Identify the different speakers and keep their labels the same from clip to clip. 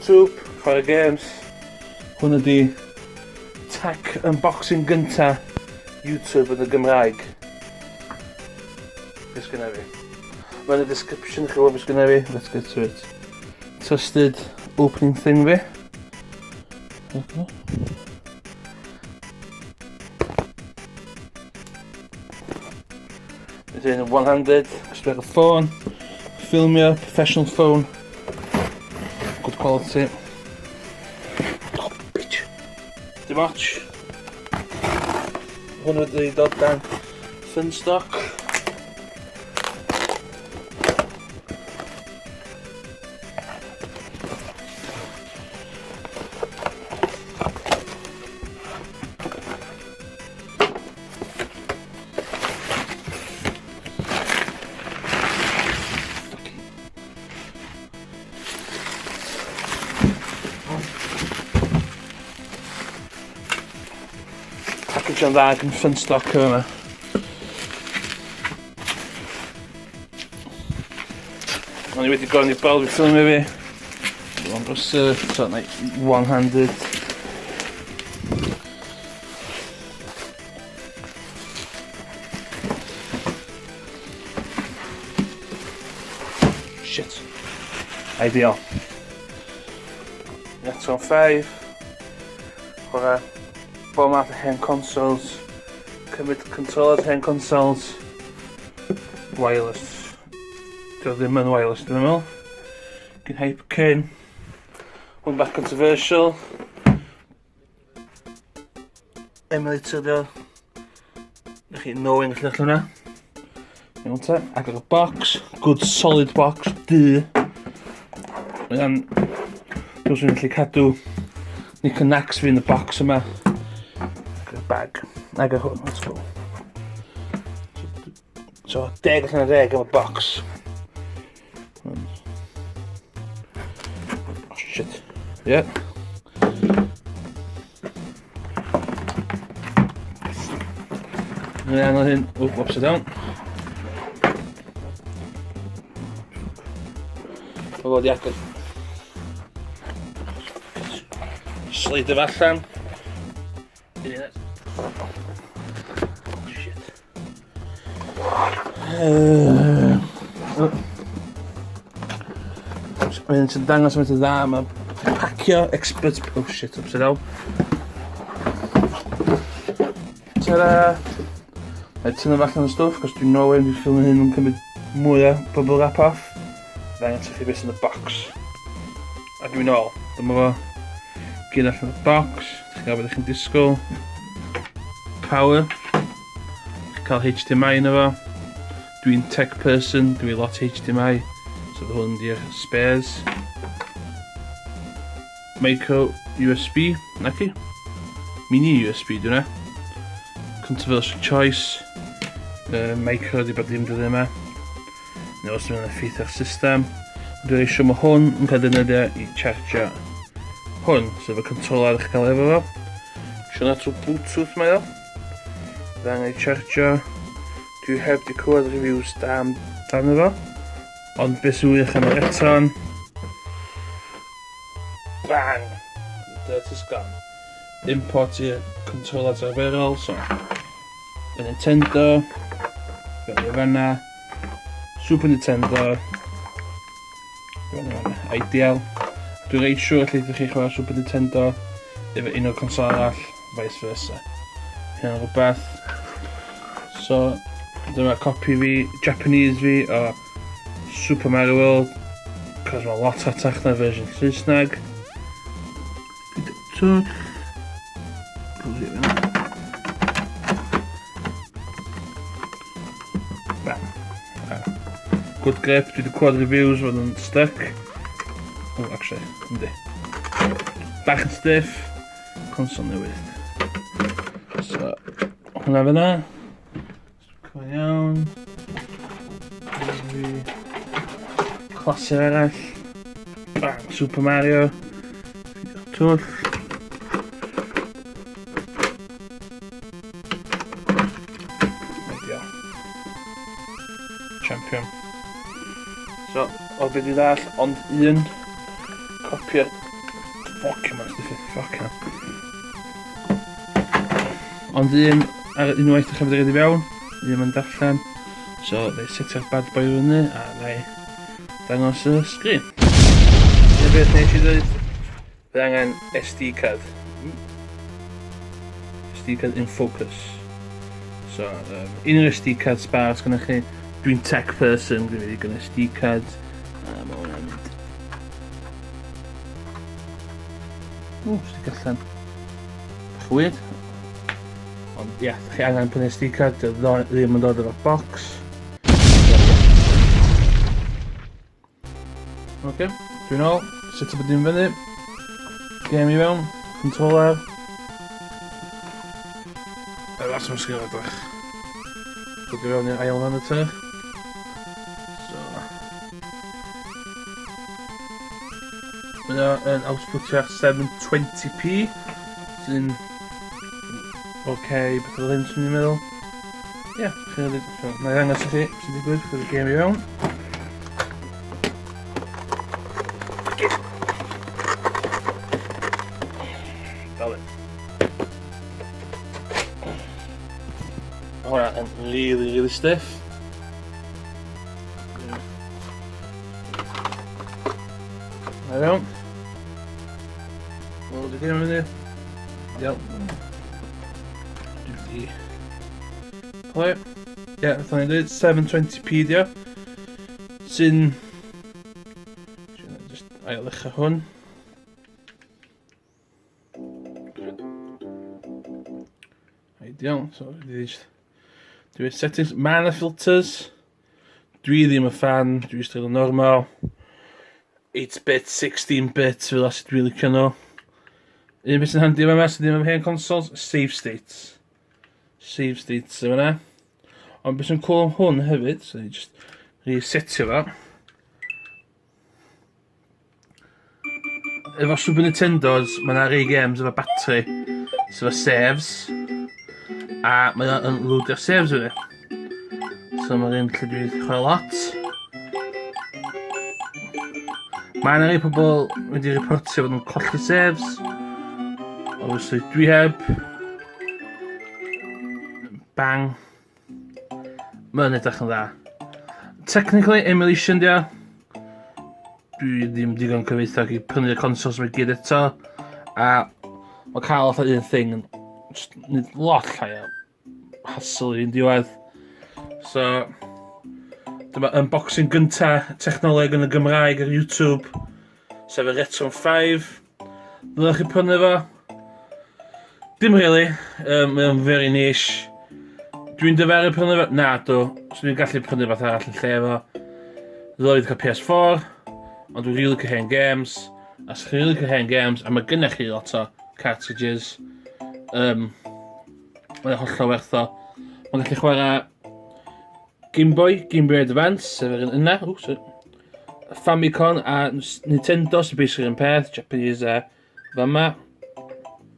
Speaker 1: YouTube, chwarae games. Hwn ydi tech unboxing gynta YouTube yn y Gymraeg. Beth sgynna fi? Mae'n y description chi wybod beth sgynna fi. Let's get to it. Trusted opening thing fi. Okay. It's in one-handed, cos dwi'n ffôn, ffilmio, professional phone, good quality. Oh, bitch. Dim ots. Hwn wedi dod dan Finstock. Package yn dda gan Finstock yma. O'n i wedi gofyn i bawb i ffilmio fi. Dwi'n brysur, so one-handed. Shit. Ideal. Netron 5. Chwarae bob math o hen consoles. Cymryd controllers hen consoles. Wireless. Dio ddim yn wireless dwi'n meddwl. Gyn Hyperkin. Hwn bach controversial. Emulator dio. Ydych chi no yn gallu allan hwnna. Iawn te, agor y box. Good solid box, du. Mae o'n... Dwi'n swn i'n gallu cadw Nikon Nax fi yn y box yma. Agor y bag. Agor hwn, let's go. So, 10 allan o 10 am y box. Oh, shit. Yeah. Mae'n anodd hyn. Oh, upside down. Mae fod i agor. Sleid efo allan. Oh, shit. Mae'n sy'n dangos mae'n dda, mae pacio expert... Oh shit, upside down. Ta-da! Mae tynnu allan y stwff, cos dwi'n no way dwi'n ffilm hyn yn cymryd mwy o bubble wrap off. Fe angen chi beth yn y box. A dwi'n ôl. Dyma fo. Gyd allan y box. Chi'n gael beth chi'n disgwyl. Power. Chi'n cael HDMI yn efo. Dwi'n tech person, dwi'n lot HDMI. So hwn di'r spares. Micro USB, naci? Mini USB dwi'n e. Controversial choice. Micro di bod ddim dyddiau yma. Neu os mae'n effeithio'r system. Dwi'n eisiau mae hwn yn cael defnyddio i chargio hwn, sef y controller ydych chi'n cael efo fo. Siwna trwy Bluetooth mae o. Fe angen i chargio. Dwi heb di clywed reviews da amdano fo. Ond beth sy'n wych am yr Eton... Bang! The dirt is gone. Import i'r controllers arferol, so... Y Nintendo, fewn i fanna, Super Nintendo, fewn i fanna, ideal. Dwi'n reit siŵr lle ydych chi chwarae Super Nintendo efo un o'r consol arall, vice versa. Hynna'n rhywbeth. So, dyma copi fi, Japanese fi o Super Mario World, cos mae'n lot rhatach na fersiwn Saesneg. Twll. Good grip, dwi wedi clywed reviews fod yn stuck. Oh, actually, yndi. Bach yn stiff, consol newydd. So, hwnna fyna. Cyfan iawn. Clasur arall. Bang, Super Mario. Twll. Ideal. Champion. So, o beth i ddall, ond un copi o'r Ffocin ma'n stiff, ffocin. Ond un, ar unwaith ddechrau fod i fewn, un mae'n darllen. So, fe setio'r bad boy fyny a na i dangos y sgrin. Un beth nes i ddweud, fe angen SD card. SD card in focus. So, unrhyw SD card spare os gennych chi. Dwi'n tech person, dwi'n mynd i gynnu SD card. A mae hwnna'n mynd. Ww, stick allan. Bach weird. Ond ie, yeah, chi angen prynu SD card, ddim yn dod efo'r box. Oce, dwi'n ôl. Set up y dim fyny. Game i fewn. Controller. Yr awesome sgrin edrych. Plug i fewn i'r ail monitor. So. Mae o yn outputio 720p. Sy'n oce, okay, beth oedd hyn sy'n i'n meddwl. Ie, yeah, chi'n Na i ddangos i chi sy'n digwydd, chwydd y game i fewn. Fel hyn. Hwnna yn really, really stiff. Na fewn. Wel, dwi'n ddim yn mynd. Iawn. Dwi wedi play. Ie, yeah, fatha ni'n dweud, 720p dio. Sy'n... Just ail ddechrau hwn. Ideal, so dwi just... Dwi settings, mana filters. Dwi ddim yn fan, dwi just yn normal. 8-bit, 16-bit, fel as dwi'n licio nhw. Un beth sy'n handi yma sydd ddim yn hen consoles, save states. Save states yma yna. Ond beth sy'n cool am hwn hefyd, so just resetio fo. Efo Super Nintendos, mae yna rei games efo battery, so efo saves, a mae o'n loadio'r saves fyny. So mae'n un lle dwi'n chwarae lot. Mae yna rei pobl wedi reportio fod nhw'n colli saves. Obviously dwi heb. Bang. Mae'n edrych yn dda. Technically, emulation dia. Dwi ddim digon cyfoethog i prynu'r consoles mae gyd eto. A mae cael fatha un thing yn just neud lot llai o hassle i'n diwedd. So, dyma unboxing gynta technoleg yn y Gymraeg ar YouTube, sef y Retron 5. Ddylech chi prynu fo? Dim really, mae o'n very niche. Dwi'n dyfaru prynu fo? Na, dw. So dwi'n gallu prynu fath arall yn lle fo. Ddylai wedi cael PS4, ond dwi'n really licio hen games. A os chi'n really licio hen games, a mae gennych chi lot o cartridges, mae'n hollol werth o. Mae'n gallu chwarae Game Boy, Game Boy Advance, sef yr un yna. Ww, sorry. Famicom a Nintendo sy'n basically un peth, Japanese a fama.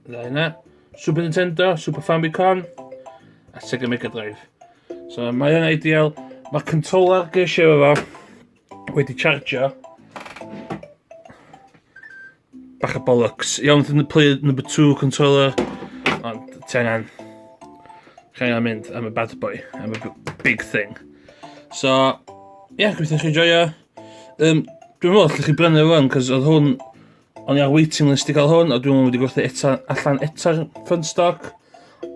Speaker 1: Dda yna. Super Nintendo, Super Famicom a Sega Mega Drive. So mae yn ideal. Mae'r controller ges i efo fo wedi chargio. Bach o bollocks. Iawn, yn play number 2 controller. Ond ti angen... Chi angen mynd am y bad boy, am y big thing. So, ie, yeah, gobeithio chi joio. Dwi'n meddwl allwch chi brynu hwn, cos oedd hwn, o'n i ar waiting list i gael hwn, a dwi'n meddwl wedi gwerthu eto, allan eto'r front stock,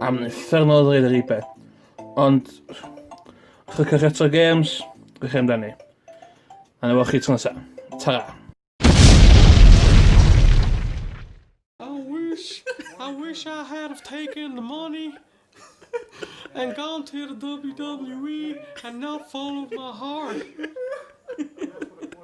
Speaker 1: am uffernol oedd ar eBay. Ond, chlicwch retro games, gwch chi amdani. A na weld chi tro nesaf. Ta-ra!
Speaker 2: I wish, I wish I had have taken the money and gone to the WWE and not followed my heart.